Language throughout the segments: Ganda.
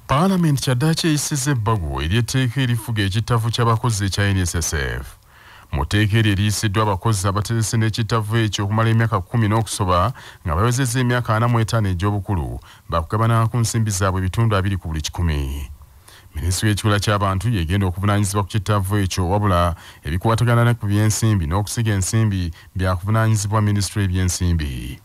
Paalamenti kyaddaaki eyisizza ebbago ery'etteeka erifuga ekitavu ky'abakozi ekya NSSF. Mu tteeka eryo eriyisiddwa, abakozi abaterese n'ekitavu ekyo okumala emyaka 10 n'okusoba nga bawezezza emyaka 45 egy'obukulu bakugabana ku nsimbi zaabwe ebitundu 2 ku buli 100. Minisitule y'ekikula ky'abantu yegenda okuvunaanyizibwa ku kitavu ekyo, wabula ebikwatagana ku by'ensimbi n'okusiga ensimbi byakuvunaanyizibwa minisitule y'ebyensimbi.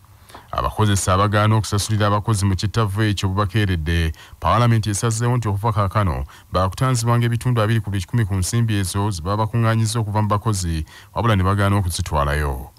Abakozesa abagaana okusasulira abakozi mu kitavu ekyo bubakeeredde. Paalamenti esazeewo nti okuva kaakano baakutanzibwanga ebitundu 2 ku buli 100 ku nsimbi ezo ze baba bakuŋŋaanyizza okuva mu bakozi, wabula ne bagaana okuzitwalayo.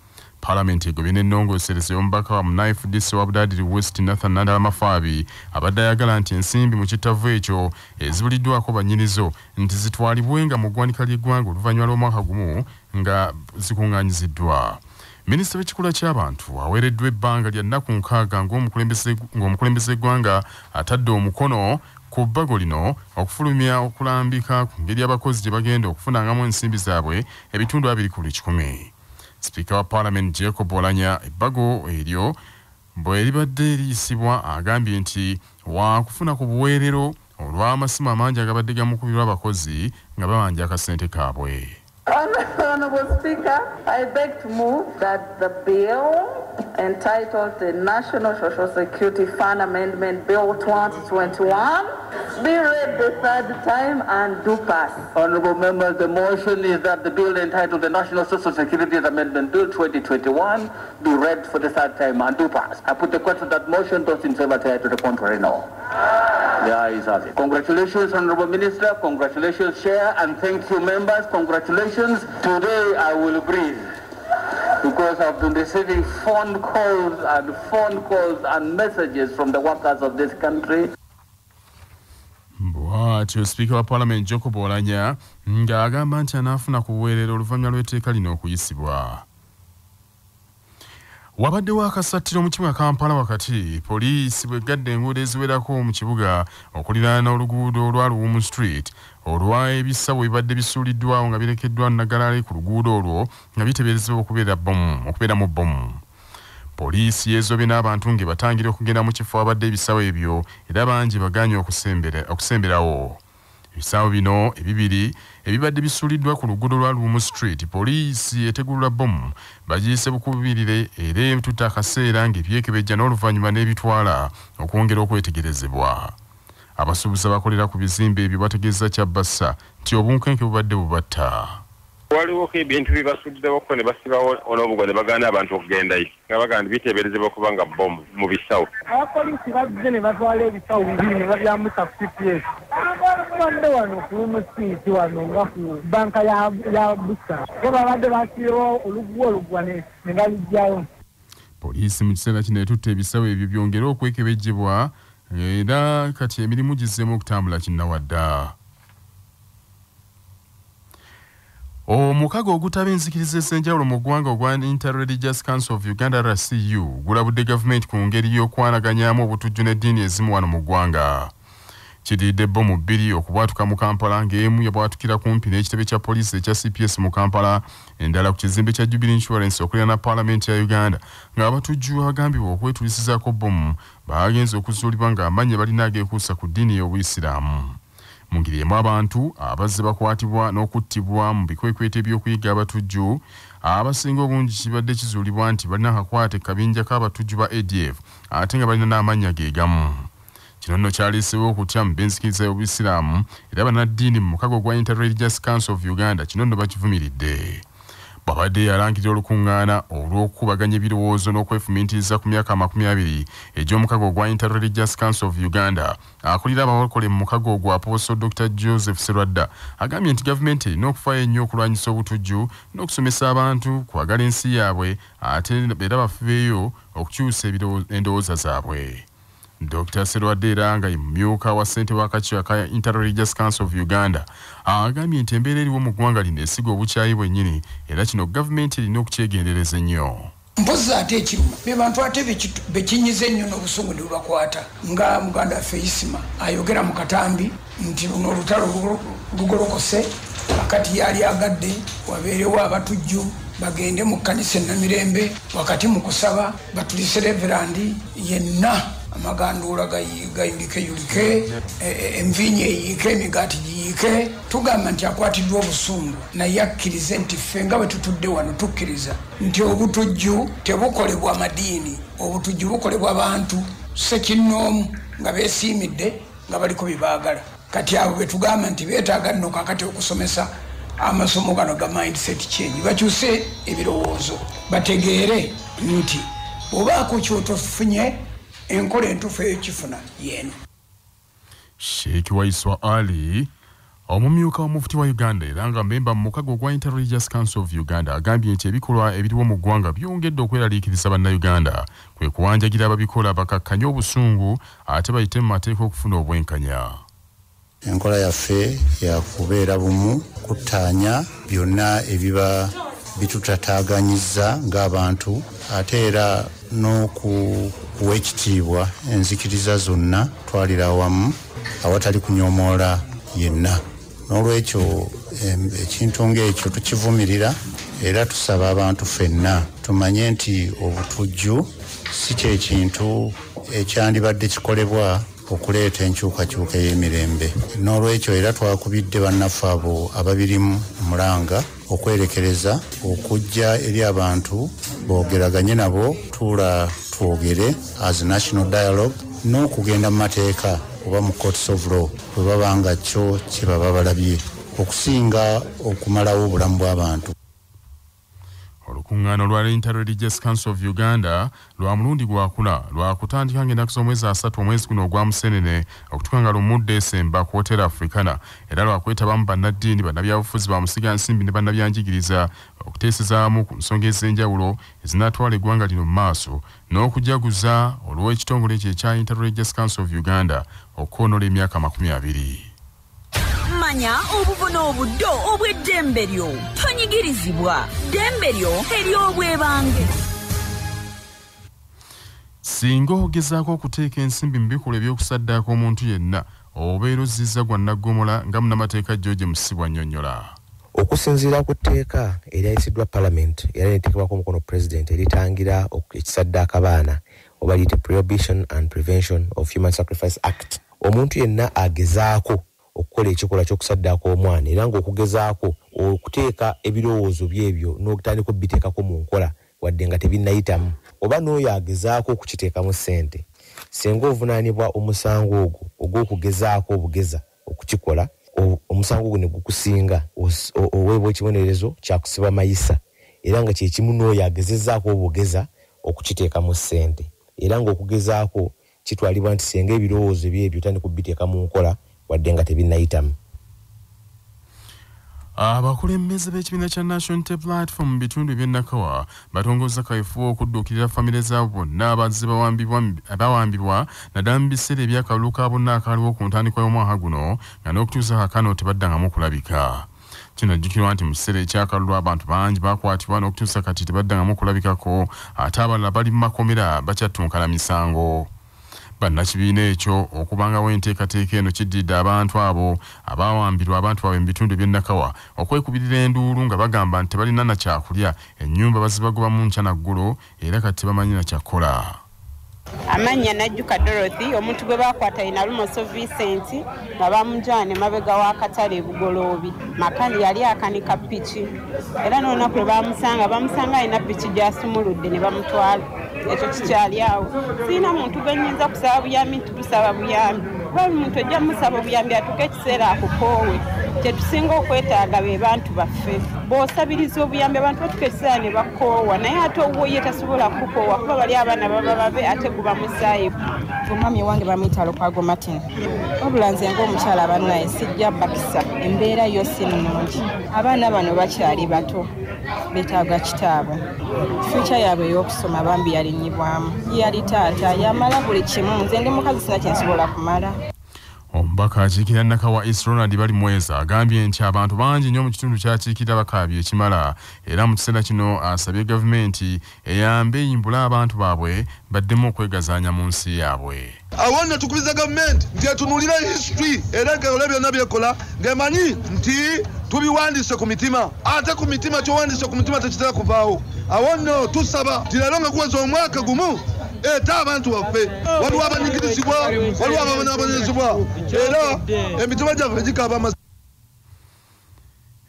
Paalamenti egobye n'ennongoosereza y'omubaka wa MunnaFDC wa Budadiri West Nathan Nandala Mafaabi abadde ayagala nti ensimbi mu kitavu ekyo ezibuliddwako bannyinizo nti zitwalibwenga mu ggwanika ly'eggwanga oluvannyuma lw'omwaka gumu nga zikuŋŋaanyiziddwa. Minisita w'ekikula ky'abantu aweereddwa ebbanga lya nnaku 60 ng'omukulembeze eggwanga atadde omukono ku bbago lino okufulumya okulambika ku ngeri abakozi gye bagenda okufunangamu ensimbi zaabwe ebitundu 2 ku buli 100. Sipiika wa Paalamenti Jacob Oulanyah ebbago eryo bwe libadde liyisibwa agambye nti waakufuna ku buweerero olw'amasimu amangi agabadde gamukubirwa abakozi nga babanja akasente kaabwe. Honorable Speaker, I beg to move that the bill entitled the National Social Security Fund Amendment Bill 2021 be read the third time and do pass. Honorable members, the motion is that the bill entitled the National Social Security Amendment Bill 2021 be read for the third time and do pass. I put the question that motion. Those in favor say aye, to the contrary, no. The ayes have it. Congratulations, Honorable Minister. Congratulations, Chair, and thank you, members. Congratulations. Today I will breathe, because I've been receiving phone calls and messages from the workers of this country. Bw'atyo Sipiika wa Paalamenti Jacob Oulanyah ng'agamba nti anaafuna ku buweerero oluvannyuma lw'etteeka lino okuyisibwa. Wabaddewo akasattiro mu kibuga Kampala wakati, poliisi bw'eggadde enguudo eziwerako mu kibuga okuliraana oluguudo olwa Luwum Street olwa ebisawo ebibadde bisuuliddwawo nga birekeddwa nnaggalaale ku luguudo olwo nga biteeberezebwa okubeeramu bbomu. Poliisi yeezobye n'abantu ng'ebatangira okugenda mu kifo awabadde ebisawo ebyo era bangi bagaanye okusemberawo. Ebisawo bino ebibiri ebibadde bisuuliddwa ku luguudo lwa Luwum Street, poliisi etegulula bbomu bagiyise bukubirire era etutte akaseera ng'ebyekebejja n'oluvannyuma n'ebitwala okwongera okwetegerezebwa. Abasuubuzi abakolera ku bizimbe ebyo bategeeza Kyabbasa nti obunkenke bubadde bubatta. Waliwoko ebintu bibasuddewoko ne basibawo n'obugo ne bagaana abantu okugendayo nga bagamba nti biteeberezebwa okuba nga bbomu mu bisawo. Abapoliisi bazze ne batwala ebisawo bibiri ne babyambusa ku CPS. Babadde wano ku Luwum Street wano nga ku banka ya Busa. Bo babadde basiyewo oluguwa ne baluggyayo. Poliisi mu kiseera kino etutte ebisawo ebyo byongere okwekebejjebwa era kati emirimu gizzeemu okutambula kinnawadda. Omukago ogutaba enzikiriza ez'enjawulo mu ggwanga ogwa Interreligious Council of Uganda RCU gulabudde gavumenti ku ngeri y'okwanaganyamu obutujju n'eddiini ezimu wano mu ggwanga. Kidiridde bbomu 2 okubwatuka mu Kampala ng'emu yabwatukira kumpi n'ekitebe kya poliisi ekya CPS mu Kampala, endala ku kizimbe kya Jubilee Insurance okuliraana Paalamenti ya Uganda, ng'abatujju abagambibwa okwetulisizaako bbomu bagenze okuzuulibwa ng'amannya balina ageekuusa ku ddiini y'Obuyisiraamu. Mu ngeri emu abantu abazze bakwatibwa n'okuttibwa mu bikwekweto eby'okuyiga abatujju abasinga obungi kibadde kizuulibwa nti balina akakwate kabinja k'abatujju ba ADF ate nga balina n'amannya ge gamu. Kino nno kyaleesewo okutya mu b'enzikiriza y'Obuyisiraamu era bannaddiini mu mukago gwa Interreligious Council of Uganda kino nno bakivumiridde. Bw'abadde yalangirira olukuŋŋaana olw'okukubaganya ebirowoozo n'okwefumiitiriza ku myaka 20 egy'omukago gwa Interreligious Council of Uganda, akulira abalokole mu mukago ogwo Apostle Dr. Joseph Serwadda agambye nti gavumenti erina okufaayo ennyo okulwanyisa obutujju n'okusomesa abantu kwagala ensi yaabwe ate era bafubeeyo okukyusa endowooza zaabwe. Dr. Serwadda era nga ye mumyuka wa ssentebe w'akakiiko aka Interreligious Council of Uganda agambye nti embeera eriwo mu ggwanga lino esiga obukyayi bwennyini era kino gavumenti erina okukyegendereza ennyo. Mpozi ate ekiruma be bantu ate bekinyiza ennyo n'obusungu ne bubakwata, nga muganda waffe Isima ayogera mu katambi nti luno olutalo lugolokose Kakati yali agadde wabeerewo abatujju bagende mu kkanisa Namirembe wakati mu kusaba batulise reverandi yenna, amaganduula gayulike yulike, enviinyo eyiike, emigaati giyiike. Tugamba nti akwatiddwa obusungu, naye akkirize nti ffe nga bwe tutudde wano tukkiriza nti obutujju tebukolebwa madiini, obutujju bukolebwa bantu ssekinnoomu nga beesiimidde nga baliko bye baagala. Kati abo betugamba nti beetaaga nno kakati okusomesa amasomo gano ga mindset change, bakyuse ebirowoozo, bategeere nti obaako kyotofunye enkola entuufu ey'ekifuna yeeno. Sheikh Waiswa Ali, omumyuka wa mufuti wa Uganda era nga memba mu mukago gwa Interreligious Council of Uganda, agambye nti ebikolwa ebiriwo mu ggwanga byongedde okweraliikiriza Bannayuganda, kwe kuwanjagira ababikola bakakkanye obusungu ate bayite mu mateeka okufuna obwenkanya. Enkola yaffe yakubeera bumu, kuttaanya byonna ebiba bitutataaganyizza ng'abantu, ate era n'okuwa ekitiibwa enzikiriza zonna twalira awamu awatali kunyoomoola yenna. N'olwekyo ekintu ng'ekyo tukivumirira era tusaba abantu ffenna tumanye nti obutujju si kyekintu ekyandibadde kikolebwa okuleeta enkyukakyuka ey'emirembe. N'olwekyo era twakubidde bannaffe abo ababirimu omulanga okwerekereza okujja eri abantu boogeraganye nabo, tuula twogere as national dialogue, n'okugenda mu mateeka oba mu courts of law bwe baba nga kyo kye baba balabye, okusinga okumalawo obulamu bw'abantu. Olukuŋŋaana lwa Interreligious Council of Uganda lwa mulundi gwakuna lwakutandika ng'ennaku z'omwezi 3 omwezi guno ogwa Musenene okutuuka nga lumu Desemba ku Hotel Africana, era lwakwetabamu bannaddiini, bannabyabufuzi, bamusigansimbi ne bannabyanjigiriza okuteesezaamu ku nsonga ez'enjawulo ezinaatwala eggwanga lino mu maaso n'okujaguza olw'ekitongole ekyo ekya Interreligious Council of Uganda okwonola emyaka 20. Manya obuvuna obuddo obw'eddembe lyo, tonyigirizibwa, ddembe lyo ery'obwebange. Singa ogezaako okuteeka ensimbi mu bikolwa eby'okusaddaaka omuntu yenna, obeera ozizza gwa naggomola, nga munnamateeka George Musibwa annyonnyola. Okusinziira ku tteeka eryayisiddwa Palamenti era neteekebwako omukono Pulezidenti eritangira ekisaddaaka baana oba liyite Prohibition and Prevention of Human Sacrifice Act, omuntu yenna agezaako okukola ekikolwa ky'okusaddaaka omwana era ng'okugezaako okuteeka ebirowoozo byebyo n'okutandika okubiteekako mu nkola wadde nga tebinnayitamu, oba n'oyo agezaako okukiteekamu ssente, singa ovunaanibwa omusango ogwo ogw'okugezaako obugeza okukikola, omusango ogwo ne gukusinga, oweebwa ekibonerezo kya kusibwa mayisa, era nga kyekimu n'oyo agezezzaako obugeza okukiteekamu ssente, era ng'okugezaako kitwalibwa nti singa ebirowoozo byebyo otandika okubiteeka mu nkola wadde nga tebinnayitamu. Abakulembeze b'ekibiina kya National Unity Platform mu bitundu eby'e Nakawa batongozza kaweefube okudduukirira famire zaabwe bonna abazze bawambibwa naddala mu biseera eby'akalulu ka bonna akaaliwo ku ntandikwa y'omwaka guno, nga n'okutuusa kaakano tebaddangamu kulabika. Kinajjukirwa nti mu kiseera ekyakalulu abantu bangi bakwatibwa n'okutuusa kati tebaddangamu kulabikako, ate abalala bali mu makomera bakyattunkana misango. Bannakibiina ekyo okubangawo enteekateeka eno kiddiridde abantu abo abawambirwa abantu baabwe mu bitundu eby'e Nakawa okwekubirira enduulu nga bagamba nti tebalina na kyakulya, ennyumba bazibagobamu nkya na ggulo era kati tebamanyi na kyakukola. Amannya Najjuka Dorothy, omuntu gwe bakwata ye Nalumoso Vincent nga bamujjana emabega w'akatale e Bugoloobi. Makani yali akanika piki era n'olunaku lwe bamusanga alina piki gy'asumuludde ne bamutwala. Ekyo kikyali awo. Sirina muntu gwe nnyinza kusaba buyambi nti tusaba buyambi, kuba buli muntu ojja musaba obuyambi atuuke ekiseera akukoowe. Kye tusinga okwetaaga be bantu baffe. Bw'osabiriza obuyambi abantu batuuka ekiseera ne bakoowa, naye ate owuwo ye tasobola kukoowa kuba bali abaana baba babe ate guba musaayi. Omwami wange bamuyita Lukwago Martin. Wabula nze ng'omukyala bannaye sijja bakisa, embeera yo si nnungi. Abaana bano bakyali bato, beetaaga kitaabwe. Fyuca yaabwe ey'okusoma bambi yalinnyibwamu. Yali taata, yamala buli kimu. Nze ndi mukazi sina kye nsobola kumala. Omubaka akiikirira Nakawa East Ronald Balimweza agambye nti abantu bangi nnyo mu kitundu ky'akiikirira bakaabye ekimala, era mu kiseera kino asabye gavumenti eyambe eyimbule abantu baabwe baddemu okwegazaanya mu nsi yaabwe. Awo nno tukubiza gavumenti nti etunuulira history era ng'ekola byonna by'ekola ng'emanyi nti tubiwandiise ku mitima, ate ku mitima ky'owandiise ku mitima tekitera kuvaawo. Awo nno tusaba nti leero nga guweze omwaka gumu eta abantu baffe, waliwo abanyigirizibwa, waliwo ababonaabonyezebwa, era emitima gyaffe gikaaba.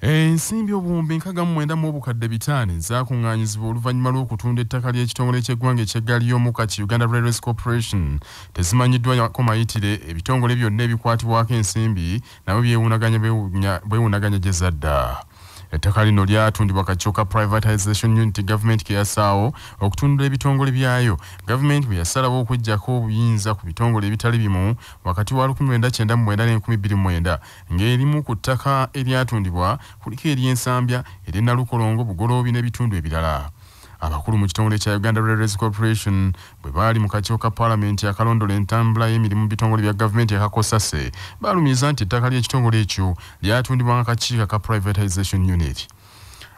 Ensimbi obuwumbi 695,000 zaakuŋŋaanyizibwa oluvannyuma lw'okutunda ettaka ly'ekitongole ky'eggwanga eky'eggaali y'omukka ki Uganda Railways Corporation tezimanyiddwako mayitire. Ebitongole byonna ebikwatibwako ensimbi nabo byewuunaganya gye zadda. Ettaka lino lyatundibwa kakiiko ka Privatization Unit gavumenti ke yassaawo okutundula ebitongole byayo. Gavumenti bwe yasalawo okweggyako obuyinza ku bitongole ebitali bimu wakati wa 1999 ne 2009, ng'erimu ku ttaka eryatundibwa kuliko ery'Ensambya, ery'e Nalukolongo, Bugoloobi n'ebitundu ebirala. Abakulu mu kitongole kya Uganda Railways Corporation bwe baali mu kakiiko ka Paalamenti akalondola entambula y'emirimu mu bitongole bya gavumenti akakosase, balumiriza nti ettaka ly'ekitongole ekyo lyatundibwa akakiiko ka Privatization Unit.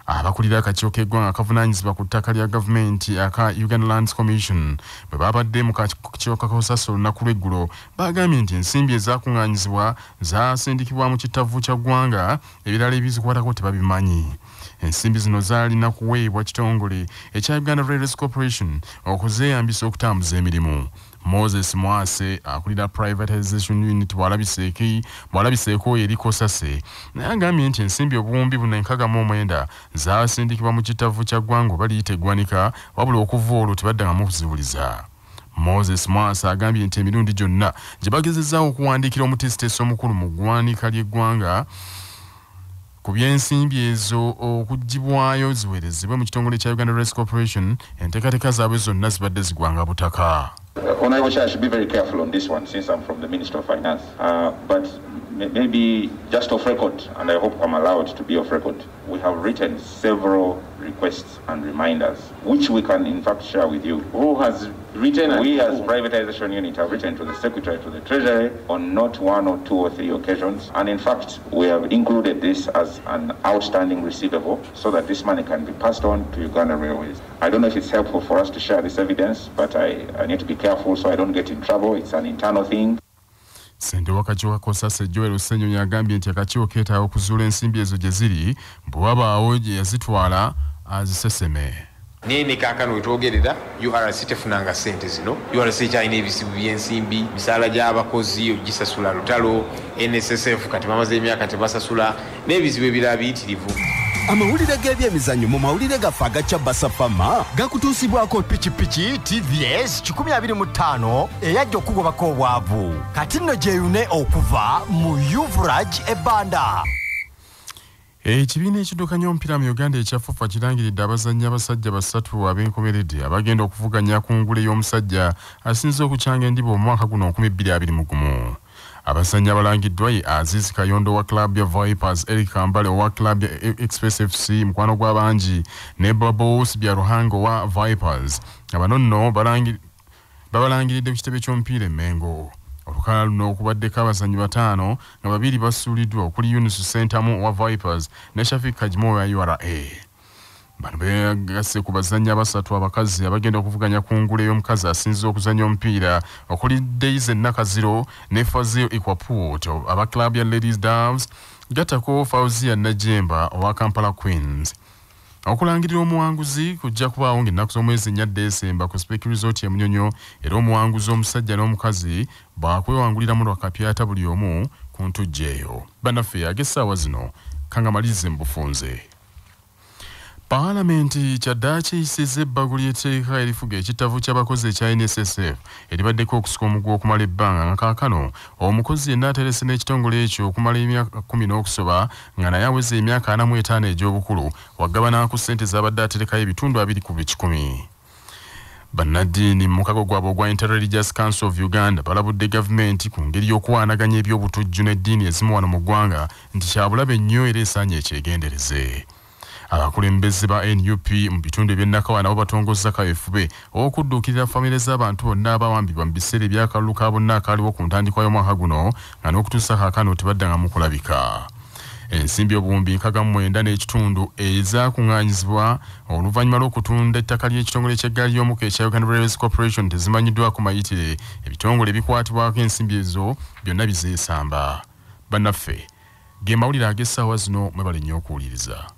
Abakulira akakiiko k'eggwanga akavunaanyizibwa ku ttaka lya gavumenti aka Uganda Lands Commission bwe babadde mu kakiiko kakosase olunaku lw'eggulo bagambye nti ensimbi ezaakuŋŋaanyizibwa zaasindikibwa mu kitavu kya ggwanga, ebirala ebizikwatako tebabimanyi. Ensimbi zino zaalina kuweebwa kitongole ekya Uganda Railways Corporation okuzeeyambisa okutambuza emirimu. Moses Mwase akulira Privatization Unit bw'alabiseeko eri Kosase naye agambye nti ensimbi obuwumbi buno 69 zaasindikibwa mu kitavu kya ggwanga oba liyite eggwanika, wabula okuva olwo tebaddangamu kuziwuliza. Moses Mwase agambye nti emirundi gyonna gye bagezezaawo okuwandiikira omutiisitiisi omukulu mu ggwanika ly'eggwanga ku by'ensimbi ezo okuggyibwayo ziweerezebwe mu kitongole kya Uganda Railways Corporation, enteekateeka zaabwe zonna zibadde zigwanga butaka. Honorable Chair, I should be very careful on this one since I'm from the Ministry of Finance. But maybe just off record, and I hope I'm allowed to be off record, we have written several requests and reminders, which we can in fact share with you. Who has written? We as Privatization Unit have written to the Secretary, to the Treasury, on not one or two or three occasions. And in fact, we have included this as an outstanding receivable so that this money can be passed on to Uganda Railways. I don't know if it's helpful for us to share this evidence, but I need to be careful so I don't get in trouble. It's an internal thing. Ssentebe w'akakiiko ka Kosase Joel Ssenyonyi agambye nti akakiiko keetaaga okuzuula ensimbi ezo gye ziri, bwe wabaawo gye yazitwala aziseseme. Naye ne kaakano we twogerera URC tefunanga ssente zino. URC ekyalina ebizibu by'ensimbi, misaala gy'abakozi ogisasula lutalo, NSSF kati bamaze emyaka tebasasula, n'ebizibu ebirala biyitirivu. Amawulire g'ebyemizannyo mu mawulire gaffe agacya Basafama gakutuusibwako pikipiki TVS 125 eyajja okugobako obwavu. Kati nno gyeyune okuva mu Uvraj ebbanda. Ekibiina ekiddukanya omupiira mu Uganda ekya FUFA kirangiridde abazannyi abasajja basatu ab'enkomeredde abagenda okuvuganya ku ngule y'omusajja asinze okukyanga endiba omwaka guno 2021. Abazannyi abalangiddwa ye Aziz Kayondo wa club ya Vipers, Eric Kambale owa club ya Express FC mukwano gw'abangi ne Babos Byaruhanga owa Vipers. Abano nno babalangiridde ku kitebe ky'omupiira e Mengo. Olukalala luno okubaddeko abazannyi bataano nga babiri basuuliddwa okuli Yunus Sentamu owa Vipers ne Shafik Kajimu owa URA. Bano beegasse ku bazannyi abasatu abakazi abagenda okuvuganya ku ngule y'omukazi asinze okuzannya omupiira okuli Daisy Nakaziro ne Fazil Ikwaput aba club ya Ladies Doves, gattako Fauzia Najemba owa Kampala Queens. Okulangirira omuwanguzi kujja kubaawo ng'ennaku z'omwezi 4 Desemba ku Speke Resort e Munyonyo, era omuwanguzi omusajja n'omukazi baakwewanguliramu lwakapyata buli omu ku ntujjo eyo. Bannaffe ag'essaawa zino kangamalirize mu bufunze. Paalamenti kyaddaaki eyisizza ebbago ly'etteeka erifuga ekitavu ky'abakozi ekya NSSF eribaddeko okusika omuguwa okumala ebbanga nga kaakano omukozi yenna aterese n'ekitongole ekyo okumala emyaka 10 n'okusoba nga naye aweza emyaka 45 egy'obukulu wagabana ku ssente z'abadde aterekayo ebitundu 2 ku 100. Bannaddiini mu mukago gwabwe ogwa Interreligious Council of Uganda balabudde gavumenti ku ngeri y'okuwaanaganya eby'obutujju n'eddiini ezimu wano mu ggwanga nti kyabulabe nnyo era esaanye ekyegendereze. Abakulembeze ba NUP mu bitundu eby'e Nakawa nabo batongozza kaweefube okudduukirira famire z'abantu bonna abawambibwa mu biseera ebyakalulu ka bonna akaaliwo ku ntandikwa y'omwaka guno, nga n'okutuusa kaakano tebaddangamu kulabika. Ensimbi 6500 ezaakuŋŋaanyizibwa oluvannyuma lw'okutunda ettaka ly'ekitongole ky'eggaali y'omukka ekya Uganda Railways Corporation tezimanyiddwako mayitire. Ebitongole ebikwatibwako ensimbi ezo byonna bizeesamba. Bannaffe, ge mawulire ag'essaawa zino. Mwebale nnyo okuwuliriza.